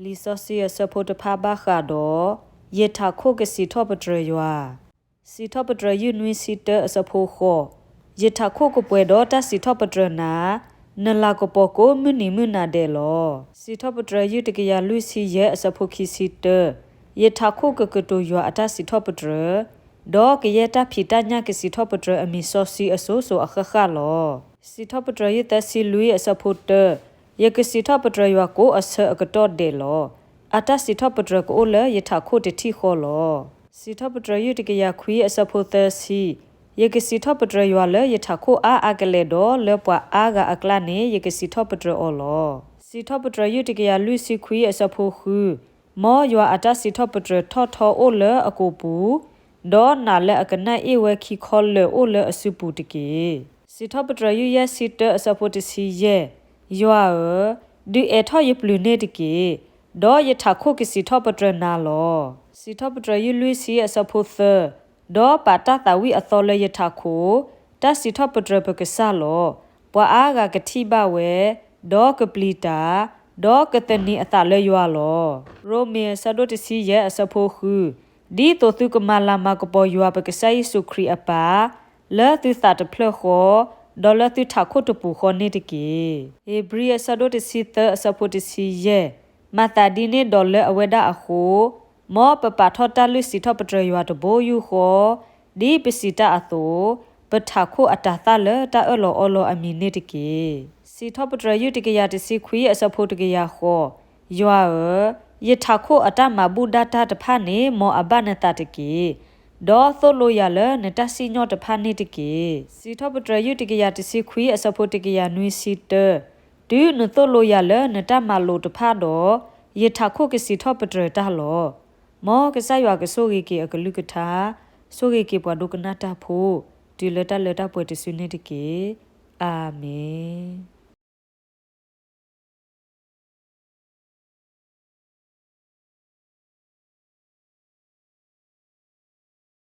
လံာ်စီဆှံအဆၢဖိတဖၣ်ဘၣ်ဃးဒီး ယထးခိၣ်ကစံးထီၣ်ပတြၢၤယွၤ. စံးထီၣ်ပတြၢၤယုၢ်နွံဆံတၢအဆၢဖိဃိး, ယထးခိၣ်ကပှဲၤဒီးတၢ်စံးထီၣ်ပတြၢၤနၤ, နလၤကပီၤကိးမုၢ်နံၤမုၢ်နၤဒဲးလီၤ. စံးထီၣ်ပတြၢၤယုၢ်တကယၤလွံၢ်ဆံယဲၢ်အဆၢဖိခံဆံတၢ, ယထးခိၣ်ကကတိၤယွၤအတၢ်စံးထီၣ်ပတြၢၤ, ဒီးကယဲၢ်တၢ်ဖံးတၢ်ညၣ်ကစံးထီၣ်ပတြၢၤအမံၤစီဆှံအစိၤစိၤအဃၣ်ဃၣ်လီၤ. စံးထီၣ်ပတြၢၤယုၢ်သၢဆံလွံၢ်အဆၢဖိတၢ, ယကစံးထီၣ်ပတြၢၤယွၤကိးအဆၢအကတီၢ်ဒဲးလီၤ. အတၢ်စံးထီၣ်ပတြၢၤကအိၣ်လၢယထးခိၣ်တထံၣ်ဃီလီၤ. စံးထီၣ်ပတြၢၤယုၢ်တကယၤခွံအဆၢဖိသၢဆံ, ယကစံးထီၣ်ပတြၢၤယွၤလၢယထးခိၣ်အါအါကလဲာ်ဒီးလၢပှၤအါဂၤအကျါန့ၣ် ယကစံးထီၣ်ပတြၢၤအီၤလီၤ. စံးထီၣ်ပတြၢၤယုၢ်တကယၤလွံၢ်ဆံခွံအဆၢဖိဃု, မ်ယွၤအတၢ်စံးထီၣ်ပတြၢၤထီၣ်ထီအိၣ်လၢအကိာ်ပူၤ, ဒီးနးလၢအကနၣ်အ့ၣ်ဝဲခံခီလၢာ်အိၣ်လၢအစုပူၤတက့ၢ်. စံးထီၣ်ပတြၢၤယုၢ်ယဲၢ်ဆံတၢအဆၢဖိတဆံယဲၢ်, ယွၤဧၢ, ဒုးအဲၣ်ထီၣ်ယပျုၤန့ၣ်တက့ၢ်, ဒီးယထးခိၣ်ကစံးထီၣ်ပတြၢၤနၤလီၤ. စံးထီၣ်ပတြၢၤယုၢ်လွံၢ်ဆံအဆၢဖိသၢ, ဒီးပာ်တၢ်သးဝံၣ်အသီလၢယထးခိၣ်, တၢ်စံးထီၣ်ပတြၢၤပကစၢ်လီၤ. ပှၤအါဂၤကထံၣ်ဘၣ်ဝဲ, ဒီးကပျံၤတၢ်, ဒီးကသန့ၤအသးလၢယွၤလီၤ. ရိမ့ၤအဆၢဒိၣ်တဆံယဲၢ်အဆၢဖိဃု, ဒ်သိးသုကမၤလၤမၤကပီၤယွၤပကစၢ်ယ့ၣ်ၡူးခရံာ်အပၢ်, လၢသုသးတဖျၢၣ်ဃီ, ဒီးလၢသုထးခိၣ်တပူၤဃီန့ၣ်တက့ၢ်. ဧ့ၤဘြံၤအဆၢဒိၣ်တဆံသၢအဆၢဖိတဆံယဲၢ်, မၤသးဒ်န့ၣ်ဒီးလၢအဝဲဒၣ်အဃိ, မ်ပပာ်ထီၣ်တၢ်လုၢ်စံးထီၣ်ပတြၢၤယွၤတဘိယူၢ်ဃီ, ဒ်ပစံးတၢ်အသိး, ပထးခိၣ်အတၤသၣ်လၢတၢ်အၢၣ်လီၤအီလီၤအမံၤန့ၣ်တက့ၢ်. စံးထီၣ်ပတြၢၤယုၢ်တကယၤတဆံခွံအဆၢဖိတကယၤဃိး, ယွၤဧၢ, ယထးခိၣ်အတၢ်မၤဘူၣ်ဒါတၢ်တဖၣ်န့ၣ် မ်အဘၣ်နသးတက့ၢ်, ဒီးသိၣ်လိယၤလၢနတၢ်စံၣ်ညီၣ်တဖၣ်န့ၣ်တက့ၢ်. စံးထီၣ်ပတြၢၤယုၢ်တကယၤတဆံခွံအဆၢဖိတကယၤနွံဆံတၢ, တုၤနသိၣ်လိယၤလၢနတၢ်မၤလိာ်တဖၣ်ဒီး, ယထးခိၣ်ကစံးထီၣ်ပတြၢၤတၢ်လီၤ. မ်ကစၢ်ယွၤကဆိၣ်ဂ့ၤက့ၤအကလုၢ်ကထါ, ဆိၣ်ဂ့ၤက့ၤပှၤဒိကနၣ်တၢ်ဖိ, တုၤလၢတၢ်လၢတၢ်ပှဲၤတစုန့ၣ်တက့ၢ်. အၤမ့ၣ်.